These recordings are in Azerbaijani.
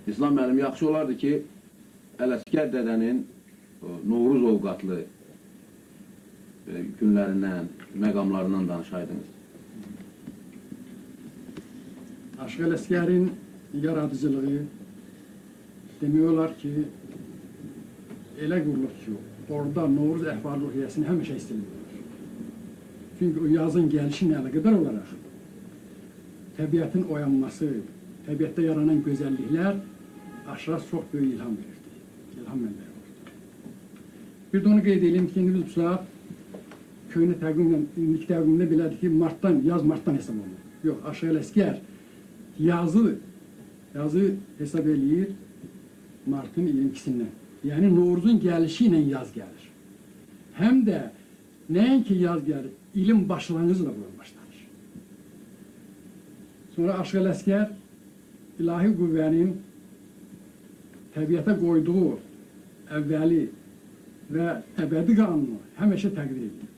İslam müəllim, yaxşı olardı ki, Ələsgər dədənin o Novruz ovqatlı günlərindən, məqamlarından danışaydınız. Aşıq Ələsgərin yaradıcılığı demək olar ki, elə qurulub ki, orada Novruz əhval-ruhiyyəsini həmişə hiss edirlər. Çünki o yazın gəlişi ilə əlaqədar olaraq təbiətin oyanması, təbiətdə yaranan gözəlliklər Aşığa çox böyük ilham verirdi. İlham mənbəyi olurdu. Bir də onu qeyd edeyim ki, indi biz bu saat köhnə təqvimlə, indiki təqvimdə belədir ki, martdan, yaz martdan hesab olunur. Yox, Aşıq Ələsgər yazı hesab eləyir martın 22-sindən. Yəni Novruzun gəlişi ilə yaz gəlir. Həm də nəinki yaz gəlir, ilin başlanğıcı da buradan başlanır. Sonra Aşıq Ələsgər ilahi qüvvənin təbiətə qoyduğu əvvəli və əbədi qanunu həmişə təqdir edir.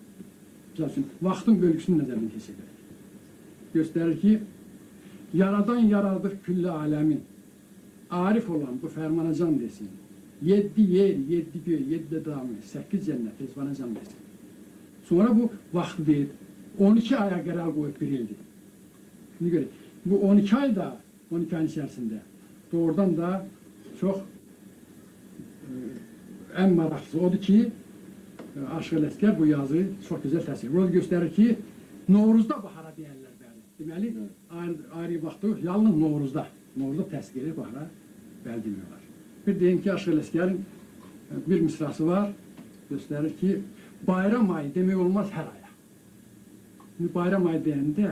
Misal üçün, vaxtın bölgüsünü nəzərdən keçirir. Göstərir ki, yaradan yaradıb külli aləmin, arif olan bu fərmana can desin. 7 yer, 7 göy, 7 də damı, 8 cənnət, Rizvana can desin. Sonra bu vaxtı deyir, 12 aya qərar qoyub bir ildir. Şimdi görək, bu 12 ay da, 12 ayın içərisində doğrudan da çox ən maraqlısı odur ki, Aşıq Ələsgər bu yazı çox gözəl təsvir. Burada göstərir ki, Novruzda bahara deyərlər bəli. Deməli, ayrı vaxtda yox, yalnız Novruzda. Novruzda təsvir edir bahara bəli demək olar. Bir deyim ki, Aşıq Ələsgərin bir misrası var, göstərir ki, bayram ayı demək olmaz hər aya. Şimdi bayram ayı deyəndə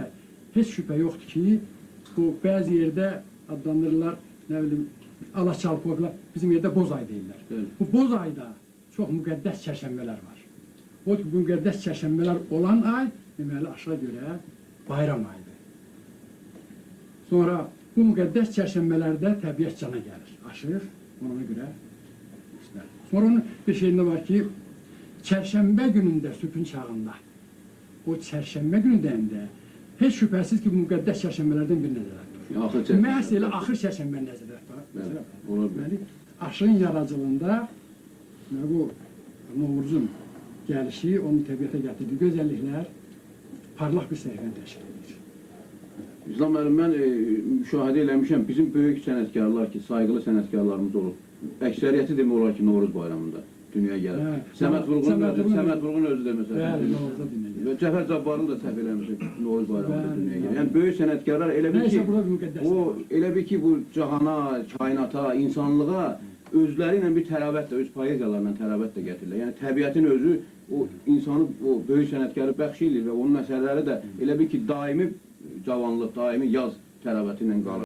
heç şübhə yoxdur ki, bu bəzi yerdə adlandırırlar, nə bilim, alaçalpı falan, bizim yerdə boz ay deyirlər. Evet. Bu boz ayda çox müqəddəs çərşənbələr var. O müqəddəs çərşənbələr olan ay, deməli, aşağı görə bayram ayıdır. Sonra bu müqəddəs çərşənbələrdə təbiət cana gəlir. Aşıq ona görə göstərir. Sonra onun bir şeyində var ki, çərşənbə günündə sübhün çağında, o çərşənbə günü deyəndə heç şübhəsiz ki, bu müqəddəs çərşənbələrdən biri nəzərdə tutulur. Axır çərşənbə. Məhz elə axır çərşənbə nəzərdə tutulur. Bəli, ola bilər. Deməli, aşığın yaradıcılığında bu Novruzun gəlişi, onun təbiətə gətirdiyi gözəlliklər parlaq bir səhifəni təşkil edir. İslam müəllim, mən müşahidə eləmişəm, bizim böyük sənətkarlar ki, sayğılı sənətkarlarımız olub. Əksəriyyəti demək olar ki, Novruz bayramında dünyaya gəlir. Hə, Səməd Vurğunun Səməd özü, Vurğun Səməd Vurğun özü də məsələn. Bəli, Novruzda dünyaya gəlir. Və Cəfər Cabbarlı da səhv eləmişəm, Novruz bayramında Bəli, dünyaya gəlir. bəli. Yəni böyük sənətkarlar elə bil Nəysə, ki, burada bir müqəddəslik o var. elə bil ki, bu cahana, kainata, insanlığa özləri ilə bir təravət də, öz poeziyalarla təravət də gətirirlər. Yəni təbiətin özü o insanı, o böyük sənətkarı bəxş eləyir və onun əsərləri də elə bil ki, daimi cavanlıq, daimi yaz təravəti ilə qalır.